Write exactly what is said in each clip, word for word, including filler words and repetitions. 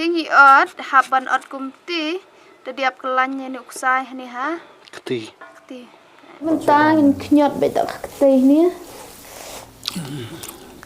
Ngi ot, hap ban ot kumti, te dep kylla ïa une u ksai hangne ha. Kti. Kti. Mynta ngin khñiot beit da ka kti hangne.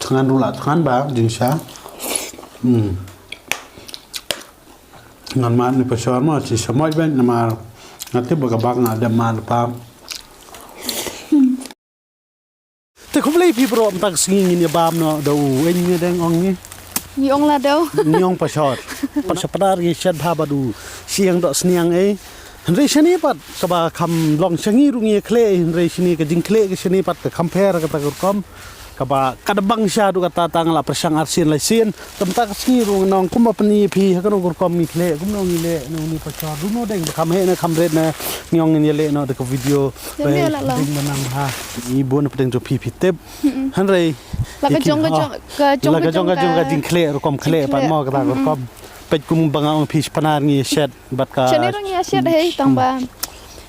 Thngan ruh la thngan ba jingsha. Hmm. Ngan mad ne pashor mo, shi shamoit beit namar nga tip ba ka bak nga dep mad pa. Te khublei phi bro, mynta ka sngi ngin ïa bam noh da u, ïeng ne dang ong ngi. Ngi ong la da u. Ngi ong pashor. Pashor pdar ngi shet bha bad u. Siang dok sniang ei. Hynrei shane pat kaba kham long sha ngi ruh ngi ïa khleh, hynrei shane ka jingkhleh ka shane pat ka kham pher kata ka rukom. Kaba ka da bang sha duh kata tang la pyrshang arsien laisien. Te mynta ka sngi ruh ngi ong kumba pyni ïa phi ha kano ka rukom ngi khleh, kumno ngi leh, na une pashor. Duh no dang ba kham heh ne kham rit ne ngi ong ngin ïa leh noh da ka video. Ïa leh la long. Ding ba nang ha. Ngi bun pdeng jong phi phi tip. Hynrei la ka jong ka jong ka jong ka jong ka jingkhleh rukom khleh pat mo kata ka rukom. Peit kumba nga ong phi shipnar ngi shet bad ka. Shane ruh ngi shet hei tang ba.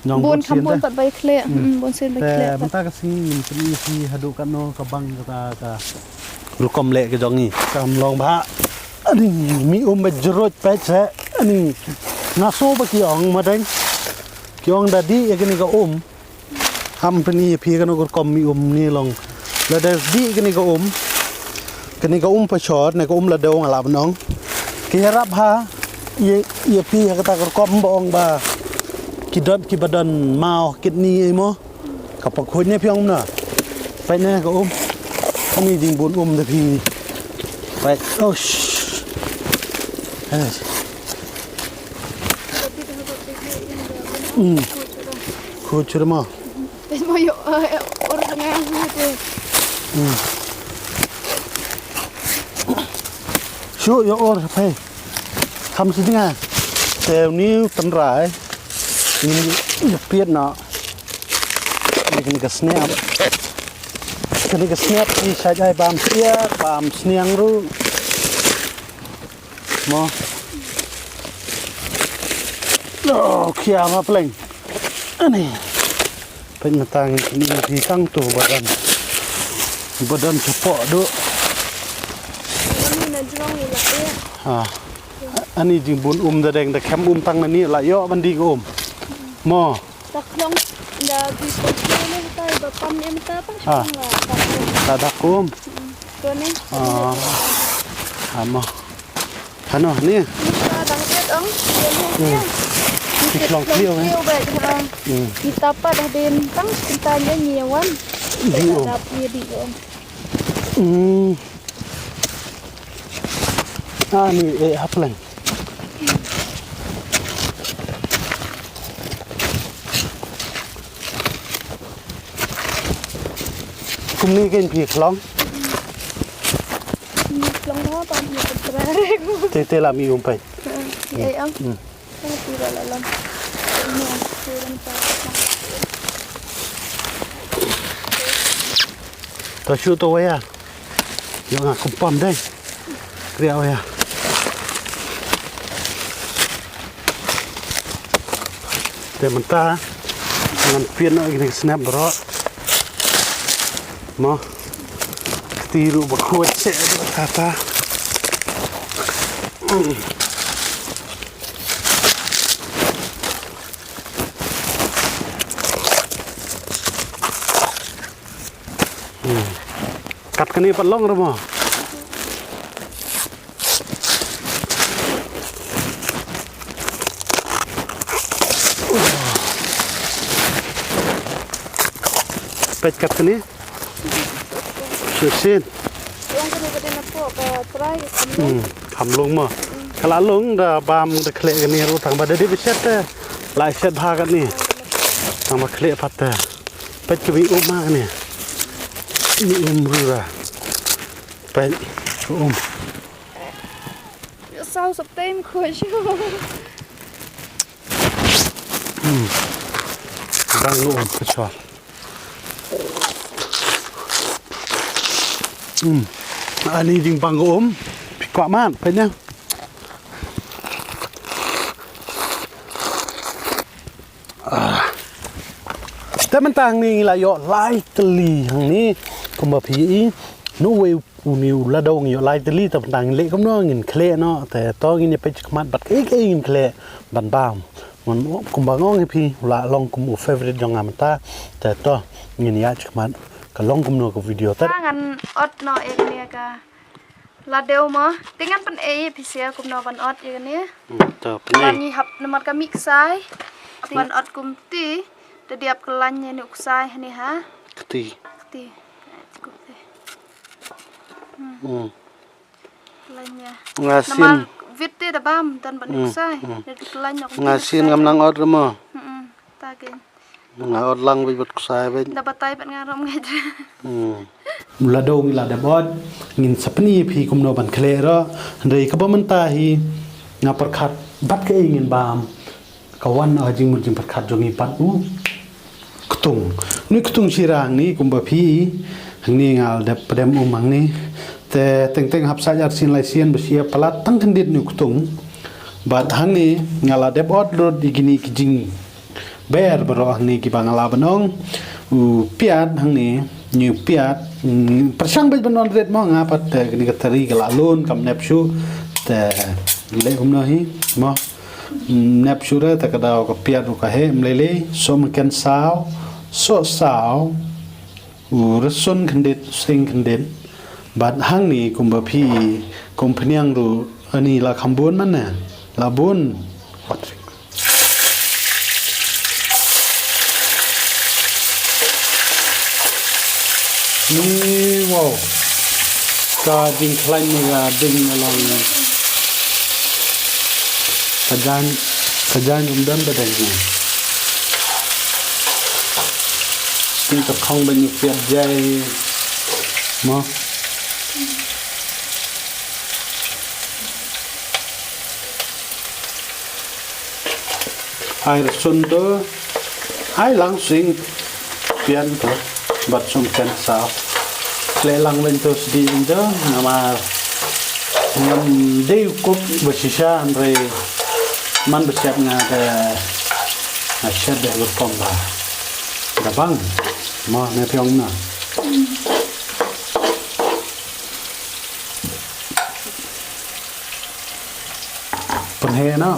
Bun kham bun pat ba ïa khleh. Hmm, bun sien ba ïa khleh. Mynta ka sngi ngin pyni ïa phi haduh katno ka bang kata ka rukom leh ka jong ngi. Kam long ba. Ani mi um ba jrot peit se. Ani nga sngew ba ki ong ma dang. Ki ong da dih ïa kane ka um. Ham pyni ïa phi kano ka rukom mi um ni long. Lada dih kane ka um. Kane ka um pashor ne ka um la dong ala ban ong. Ki ïarap ha ïa, ïa phi ha kata ka rukom ba ong ba ki don kiba don maw kidney ei mo. Ka pakhuid ne phi ong na. Peit ne ka um. Ani jingbun um da phi. Peit. Oh. Shh. Hai. Hmm. Khuid shuh mo. Peit mo ïoh, eh, or tang ngi hu te. Hmm. Shu ïoh or phai. Kham shu ding ah. Te une u tynrai. Ngin ïa piat noh. Ïa kane ka sniap. Kane ka sniap ki shait ai bam siak, bam sniang ruh. Mo. Lo, khia ma pleng. Ani. Peit mynta ngin pyni ïa phi tang tu ba don. Ba don chapoh duh. Ani na jrong ïa la ïa. Ha. Ani jingbun um da deng da khem um tang na ni la ïoh ban dih um. Mo. Ta khlong da bi pynkhie ne ta ba pam ne mynta pa. Ha. Khlong la ta khlong. Ta dak um. Hmm. To ne. Ah. Ha mo. Hano ne. Ni ta dang et ong. Hmm. Ni khlong khie ong. Khie ba ha. Hmm. Ni ta pa dah den tang kita ne ni wan. Di ong. Ta dap ni di ong. Hmm. Ah, ni eh haplang. Kumne kein phi khlong. Ni khlong ha pa ni khlong. Te te la mi um pai. Ni ai ang. Hmm. Ka ti ra la lam. Ni ang. Ta shu to waya. Ïa nga kum pam dei. Kriah waya. Te mynta ngan pian noh ïa kine ki snep baroh. Mo. Kti ruh ba khuid seh ruh kata. Hmm. Kat kane pat long re mo. Peit kat kane. Shisien. Hmm, kham long mo. Ka la long da bam da khleh kane ruh tang ba da dei ba shet te. La shet bha kane. Tang ba khleh pat te. Peit ka mi um ma kane. Mi um rura. Peit ka um. Saw sop tem khuid shuh. Hmm. Bang ka um ka chwal. Hmm. Ani jingbang ka um. Phi kwah mad, peit ne. Ah. Te mynta hangne ngi la ïoh lai tylli hangne kumba phi ïohi. Uwei une u ladoo ngi ïoh lai tylli, te mynta ngin leh kumno, ngin khleh noh, te to ngin ïa peit shakhmat bad kaei kaei ngin khleh ban bam. Ngan kumba nga ong ïa phi, u la long kum u favorite jong nga mynta, te to ngin ïa shakhmat ka long kumno ka video te. Ngan ot noh ïa kane ka ladoo mo, te ngan pyn-i ïa phi sha kumno ban ot ïa kane. Hmm, to pyn-i. Ngi hap namar ka mih ksai. Te ngan ot kumti, te dep ka lain ïa une u ksai hangne ha. Kti. Kti. Kumti. Hmm. Lain ïa. Nga sien. Namar wit te da bam, don bad une u ksai. Hmm. Te ka lain ïa kumti. Nga sien ngam nang ot ruh mo. Hmm. Ta kein. Nga ot lang beit bad ksai beit. Da batai bad nga ruh ngeit. Hmm. U ladoo ngi la dep ot, ngin sa pyni ïa phi kumno ban khleh ruh. Hynrei kaba mynta hi nga pyrkhat bad kaei ngin bam. Ka wan ha jingmut jingpyrkhat jong ngi bad u ktung. Une u ktung shira hangne kumba phi, hangne nga la dep pdem um hangne. Te teng teng hap sait arsien laisien ba shu ïa palat tang khyndiat une u ktung. Bad hangne nga la dep ot lut ïa kine ki jing ber baroh hangne kiba nga la ban ong. U piat hangne, une u piat, mm, pyrshang beit ban ong rit mo, nga pat, eh, kane ka tari ka la lun kam nep shuh. Te leh kumno hi mo. Mm, nep shuh re, te ka daw ka piat ruh ka heh, ym lei lei, sohmynken saw, soh saw, u rsun khyndiat, sing khyndiat. Bad hangne kumba phi, kum pynïang ruh, ani la kham bun man ne, la bun. Ni, wow. Ka jingkhlaiñ ne ka ding along. Ka jan, ka jan um don ba dang ne. Sting ka khong ba ngi piat jai. Mo. Ai rsun to, ai lang sing pian to, bad sum pian saw. Khleh lang wen to sdi wen to, namar ngam dei u kok ba shisha hynrei man ba siat nga te nga siat deh ba pom ba. Da bang, mo ne phi ong na. Pynhe na.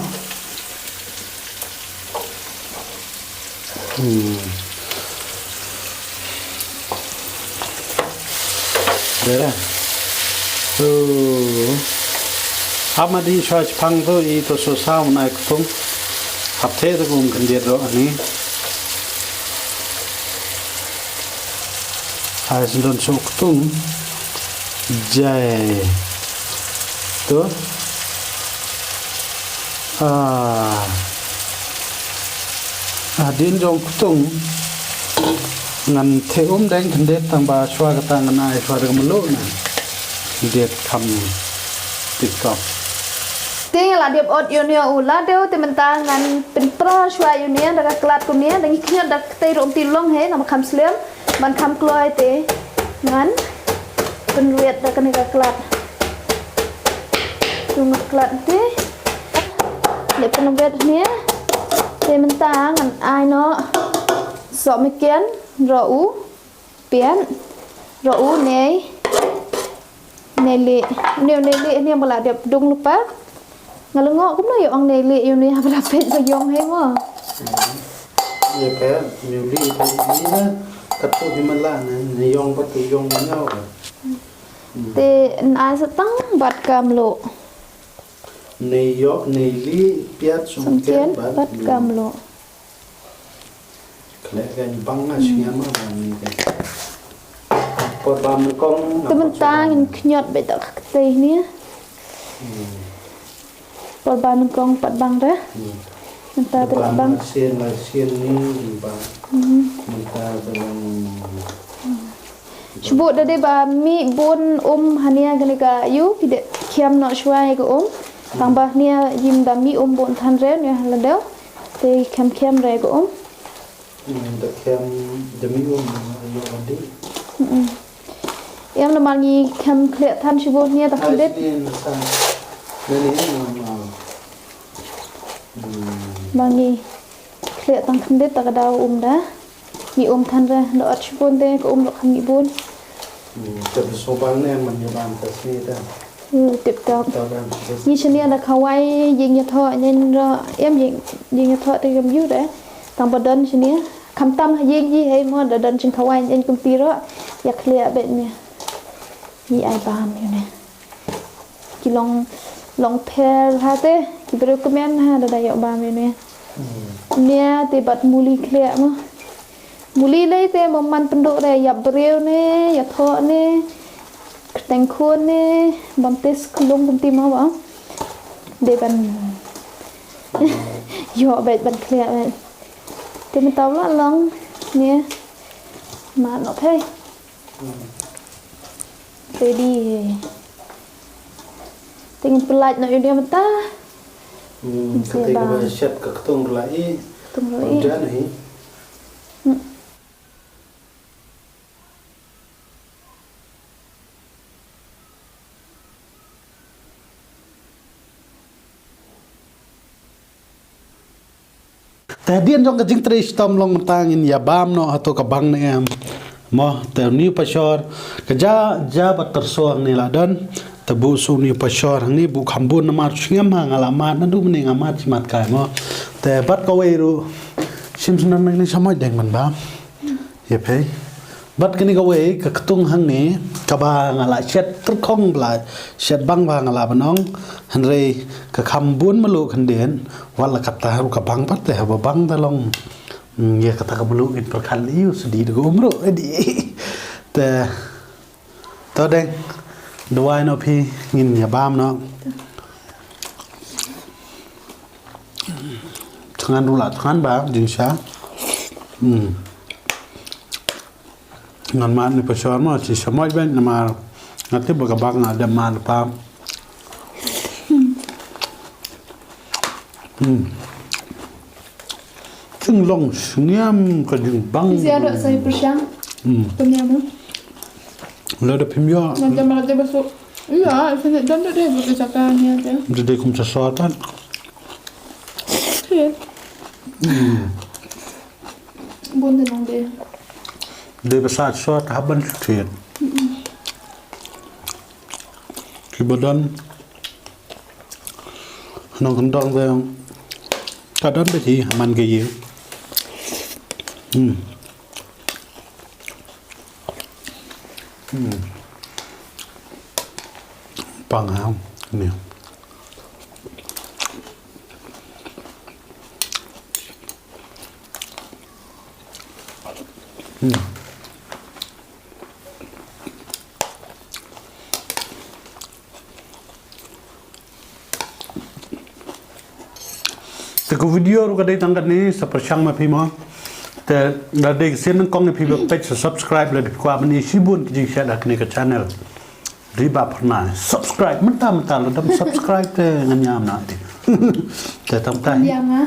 Hmm. Dera. Oh. Hap ma dih shuwa shipang to, i to soh saw na ktung. Hap te to kum khyndiat ruh ani. Ai sdon soh ktung. Jai. To. Ah. Hadien jong ktung. Ngan theh um deng khyndiat tang ba shuwa kata ngan ai shuwa da ka mluh na. Khyndiat kham tip kop. Te nga la dep ot ïa une u ladoo te mynta ngan pynpra shuwa ïa une da ka klat kumne, da ngi khñiot da ka kti ruh ym tip long he, namar kham slem. Ban kham kloi te ngan pynwit da kane ka klat. Pynwit klat te. Dep pynwit ne. Te mynta ngan ai noh sohmynken, ruh u pian, ruh u nei. Nei lieh, une u nei lieh ne ba la dep dung lypa. Nga la ngoh kumno ïa ong nei lieh ïa une haba la peit ba ïong hi mo. Ïa peit, une u lieh peit ïa une. Katto hi man la ne, ne ïong pat u ïong ma ñiaw. Te yn ai sa tang bad ka mluh. Nei ïoh, nei lieh, piat, sumtian bad ka mluh. Khleh ka bang nga sngewma bang ni ka. Por bam nyngkong. Te mynta ngin khñiot beit da ka kti hynne. Por bam nyngkong pat bang re. Mynta te la bang. Sien la sien ni bang. Mynta te bang. Shu buh da dei ba mih bun um hane kane ka ïu, phi dei khiam noh shuwa ïa ka um. Tang ba hane ïim da mih um bun than re ne ha la dei. Te khiam khiam re ka um. Hmm, da khiam da mih um ïa ka dei. Em namar ngi khiam khleh than shu buh hane da khyndiat. Ba ngi khleh tang khyndiat ta ka daw um da. Mih um than re, da ot shibun te ka um ruh ka mih bun. Hmm, te ba sngewbang ne man ïa bam ka sngi te. Hmm, tip top. Tip top, em. Ngi shane da khawai ïing ïathoh ngi ruh, em, ïing, ïing ïathoh te kam ïoh de. Tang ba don shane. Khamtam ha ïing hi hei mo da don jingkhawai ngi kumti ruh. Ïa khlieh bad ne. Ngi ai bam ïa ne. Ki long, long pher ha te, ki briew kmen ha da da ïoh bam ïa ne. Hmm. Ne te bad muli khlieh mo. Muli lei te mo man pynduh re ïa briew ne, ïathoh ne, kyrteng khun ne, bam te skulung kumti mo ba. De ban ïoh bad ban khlieh bad. Te mynta la long ne. Ma no phe. Ready. Te ngin pyllait noh ïa u mynta. Hmm, ngin sa kata bam. Kaba shet ka ktung ruh la i. Ktung ruh la i. Jan hi. Hmm. Te hadien jong ka jingtrei shitom long mynta ngin ïa bam noh hato ka bang ne em. Mo, te une u pashor ka ja, ja ba tyrso hangne la don. Te buh shuh une u pashor hangne, buh kham bun namar sngem ha nga la mad naduh mynne, nga mad shi mat kai mo. Te bad kawei ruh shim snem ne, ne sha moj deng ban bam. Ïa phi. Bad kane kawei ka ktung hangne kaba nga la shet tyrkhong, ba la shet bang ba nga la ban ong. Hynrei ka kham bun malu khyndiat, wat la katta ruh ka bang pat te, haba bang te long. Hmm, ïa kata ka malu ngin pyrkhat ïa u sdie da ka um ruh, eh, dei. Te To deng, duwai noh phi, ngin ïa bam noh. Thngan ruh la thngan ba jingshisha. Hmm. Ngan mad ne pashor mo, shi sha moj bad namar nga tip ba ka bang nga dep mad pa. Hmm. Jinglong sngem ka jingbang. Sia dok sai pyrshang. Hmm. Pynïam. Lada phim ïoh. Nanti malah dia besok. Iya, saya nak dan dok dia buat kerja kan ya dia. Dia, dia kum sesuatu kan. Okey. Hmm. Bun dia nang dia. Dia besar sesuatu haban setiap. Mm-mm. Ki ba don nongkyndong te ka don beit hi ha man ka ïing. Hmm. Hmm. Pang ha ne. Hmm. Te ka video ruh ka dei tang katne, sa pyrshang ma phi mo. Te lada dei ka sien nyngkong ïa phi ba peit, sa subscribe, lada phi kwah ban ïohi shibun ki jingshet ha kane ka channel. Ri ba pyrna subscribe mynta mynta, lada dang subscribe te ngan ïam na ti. Te tang tai. Ïam ah.